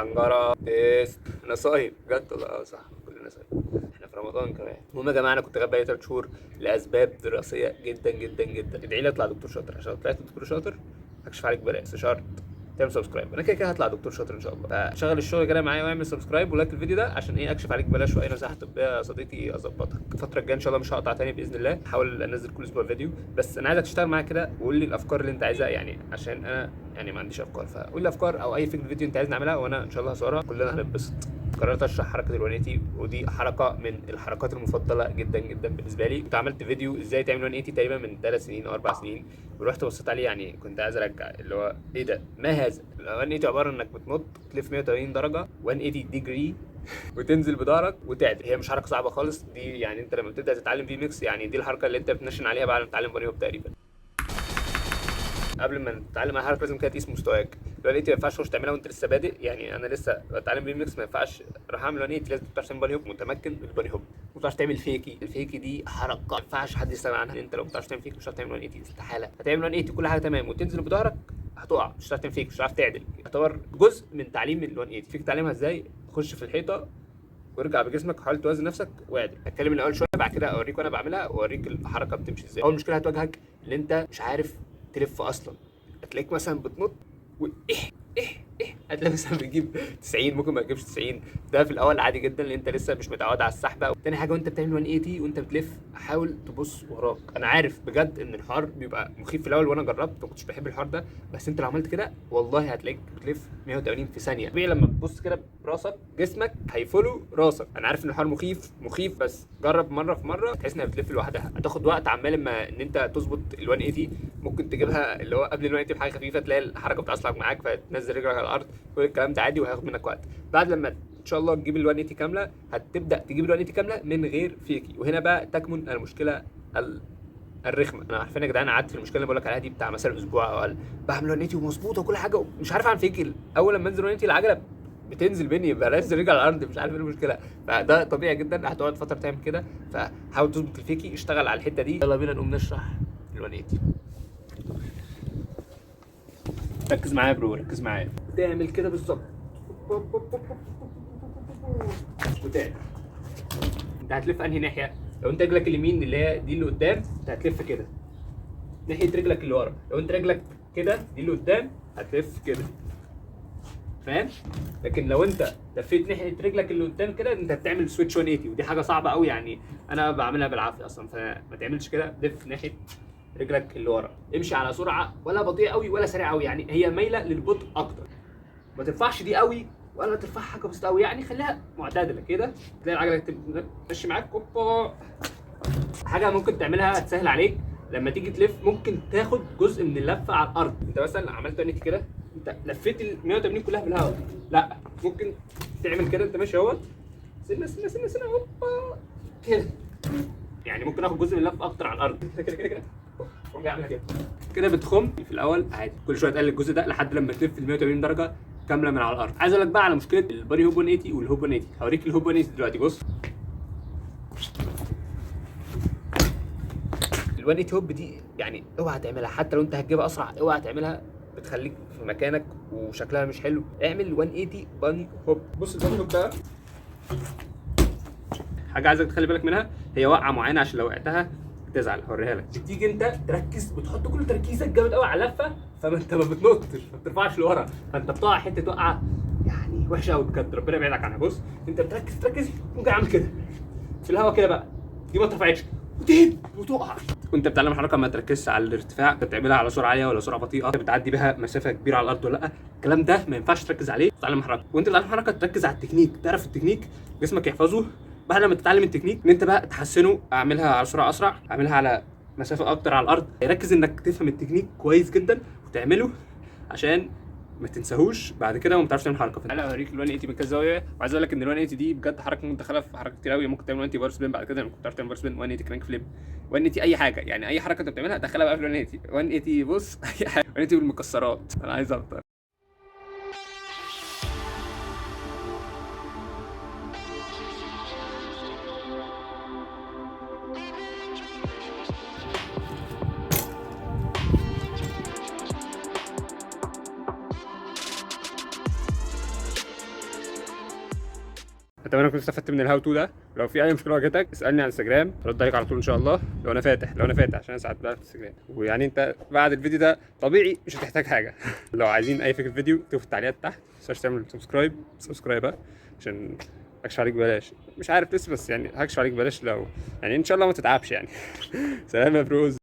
الحنجرة test. انا صايم بجد والله. صح، كلنا صايم، احنا في رمضان كمان. المهم يا جماعة، انا كنت غايب بقالي 3 شهور لاسباب دراسية جدا جدا جدا. ادعي لي اطلع دكتور شاطر، عشان لو طلعت دكتور شاطر هكشف عليك ببلاش، بس شرط تعمل subscribe. انا كده كده هطلع دكتور شاطر ان شاء الله، فشغل الشغل كده معايا واعمل subscribe و like الفيديو ده عشان ايه؟ اكشف عليك ببلاش، واي نصيحة طبية يا صديقي اظبطك. الفترة الجاية ان شاء الله مش هقطع تاني باذن الله، هحاول انزل كل اسبوع فيديو. بس انا عايزك تشتغل معايا كده وقول لي الافكار اللي انت عايزها، يعني عشان انا يعني ما عنديش افكار، فقول لي افكار او اي فكرة فيديو انت عايز نعملها وانا ان شاء الله هصورها، كلنا هنتبسط. قررت اشرح حركة ال 180، ودي حركة من الحركات المفضلة جدا جدا بالنسبة لي. كنت عملت فيديو ازاي تعمل 180 تقريبا من 3 سنين او 4 سنين، ورحت بصيت عليه يعني كنت عايز ارجع اللي هو ايه ده، ما هذا؟ ال 180 عبارة انك بتنط تلف 180 درجه 180 degree وتنزل بظهرك وتعدل. هي مش حركة صعبة خالص دي، يعني انت لما بتبدا تتعلم BMX يعني دي الحركة اللي انت بتنشن عليها بعد ما تتعلم bunny hop تقريبا. قبل ما تتعلم على حركة لازم كده تقيس مستواك. ال 180 ما ينفعش تخش تعملها وانت لسه بادئ، يعني انا لسه بتعلم BMX ما ينفعش اروح اعمل 180، لازم تعرف تعمل bunny hop، متمكن بال bunny hop، ما بتعرفش تعمل fakie. ال fakie دي حركة ما ينفعش حد يستغنى عنها، انت لو ما بتعرفش تعمل fakie مش هتعرف تعمل 180، استحالة. هتعمل 180 كل حاجة تمام وتنزل بظهرك هتقع، مش هتعرف تعمل fakie، مش هتعرف تعدل. يعتبر جزء من تعليم ال 180. fakie تعلمها ازاي؟ خش في الحيطة وارجع بجسمك، حاول توازن نفسك واعدل. هتكلم الاول شوية بعد كده اوريك وانا بعملها واوريك الحركة بتمشي ازاي. اول مشكلة هتواجهك ان انت مش عارف تلف اصلا، هتلاقيك مثلا بتنط و إيه إيه إيه، هتلاقي مثلا بتجيب 90، ممكن ما تجيبش 90. ده في الاول عادي جدا لان انت لسه مش متعود على السحبه. تاني حاجة وانت بتعمل 180 وانت بتلف حاول تبص وراك. انا عارف بجد ان الحوار بيبقى مخيف في الاول، وانا جربت ما كنتش بحب الحوار ده، بس انت لو عملت كده والله هتلاقيك بتلف 180 في ثانية. طبيعي لما تبص كده براسك جسمك هي follow راسك. انا عارف ان الحوار مخيف مخيف، بس جرب مرة في مرة تحس انها بتلف لوحدها. هتاخد وقت عمال ما ان انت تظبط ال 180، ممكن تجيبها اللي هو قبل ال 180 بحاجة خفيفة تلاقي الحركة بتعصلك معاك فتنزل رجلك على الارض، كل الكلام ده عادي وهياخد منك وقت. بعد لما ان شاء الله تجيب ال 180 كاملة هتبدا تجيب ال 180 كاملة من غير fakie، وهنا بقى تكمن المشكلة الرخمه. انا عارفين يا جدعان قعدت في المشكلة اللي بقول لك عليها دي بتاع مثلا اسبوع او اقل، بعمل 180 ومظبوطه وكل حاجة ومش عارف اعمل fakie. اول لما انزل 180 العجلة بتنزل مني، بنزل رجل على الارض، مش عارف ايه المشكلة. فده طبيعي جدا، هتقعد فترة تعمل كده، فحاول تظبط ال fakie، اشتغل على الحتة دي. يلا بينا نقوم نشرح ال 180. ركز معايا يا bro، ركز معايا. تعمل كده بالظبط وتعمل. انت هتلف انهي ناحية؟ لو انت رجلك اليمين اللي هي دي اللي قدام انت هتلف كده ناحية رجلك اللي ورا، لو انت رجلك كده دي اللي قدام هتلف كده، فاهم؟ لكن لو انت لفيت ناحية رجلك اللي قدام كده انت بتعمل switch 180، ودي حاجة صعبة قوي، يعني انا بعملها بالعافية اصلا، فما تعملش كده. لف ناحية رجلك اللي ورا، امشي على سرعة ولا بطيئه قوي ولا سريعة قوي، يعني هي مايلة للبطء اكتر. ما ترفعش دي قوي ولا ترفعها حاجة بسيطة قوي، يعني خليها معتدلة كده، تلاقي العجلة تمشي معاك. اوبا. حاجة ممكن تعملها تسهل عليك لما تيجي تلف، ممكن تاخد جزء من اللفة على الارض. انت مثلا عملت 180 كده، انت لفيت ال 180 كلها في الهواء، لا ممكن تعمل كده، انت ماشي اهوت سنة سنة سنة سنة اوبا كده، يعني ممكن اخد جزء من اللفة اكتر على الارض كده كده كده، وارجع اعمل كده كده. بتخم في الاول عادي، كل شوية تقلل الجزء ده لحد لما تلف ال 180 درجه كاملة من على الارض. عايز اقول لك بقى على مشكلة ال bunny hop 180 وال hop 180، هوريك ال hop 180 دلوقتي. بص ال 180 hop دي يعني اوعى تعملها، حتى لو انت هتجيبها اسرع اوعى تعملها، بتخليك في مكانك وشكلها مش حلو. اعمل 180 bunny hop. بص ال bunny hop ده حاجة عايزك تخلي بالك منها، هي وقعه معينة عشان لو وقعتها تزعل، هوريها لك. بتيجي انت تركز وتحط كل تركيزك جامد قوي على اللفة، فما انت ما بتنطش، ما بترفعش لورا، فانت بتقع حتة وقعه يعني وحشة قوي بجد، ربنا يبعدك عنها. بص انت بتركز تركز ممكن اعمل كده في الهواء كده بقى، دي ما اترفعتش وتهب وتقع. وانت بتعلم الحركة ما تركزش على الارتفاع، انت بتعملها على سرعة عالية ولا سرعة بطيئه، انت بتعدي بيها مسافة كبيرة على الارض ولا لا، الكلام ده ما ينفعش تركز عليه. تتعلم حركة وانت بتتعلم حركة تركز على التكنيك، تعرف التكنيك جسمك يحفظه. بعد لما تتعلم التكنيك ان انت بقى تحسنه، اعملها على سرعة اسرع، اعملها على مسافة اكتر على الارض. ركز انك تفهم التكنيك كويس جدا وتعمله عشان ما تنساهوش بعد كده وما تعرفش تعمل حركة. تعالى اوريك ال 180 من كذا زاوية، وعايز اقول لك ان ال 180 دي بجد حركة ممكن تدخلها في حركات كتير قوي. ممكن تعمل 180 bar spin بعد كده، ممكن تعرف تعمل bar spin 180 crank flip 180 اي حاجة، يعني اي حركة انت بتعملها دخلها بقى في ال 180. 180 بص اي حاجة 180 بالمكسرات. انا عايز افطر. اتمنى كنت استفدت من ال how to ده. لو في اي مشكلة واجهتك اسالني على الانستجرام، رد عليك على طول ان شاء الله، لو انا فاتح عشان انا ساعات بقى في الانستجرام. ويعني انت بعد الفيديو ده طبيعي مش هتحتاج حاجه. لو عايزين اي فكرة فيديو اكتبوا في التعليقات تحت. ما تنساش تعمل subscribe، subscribe بقى عشان هكشف عليك بلاش، مش عارف لسه، بس يعني هكشف عليك بلاش لو يعني ان شاء الله ما تتعبش يعني. سلام يا bros.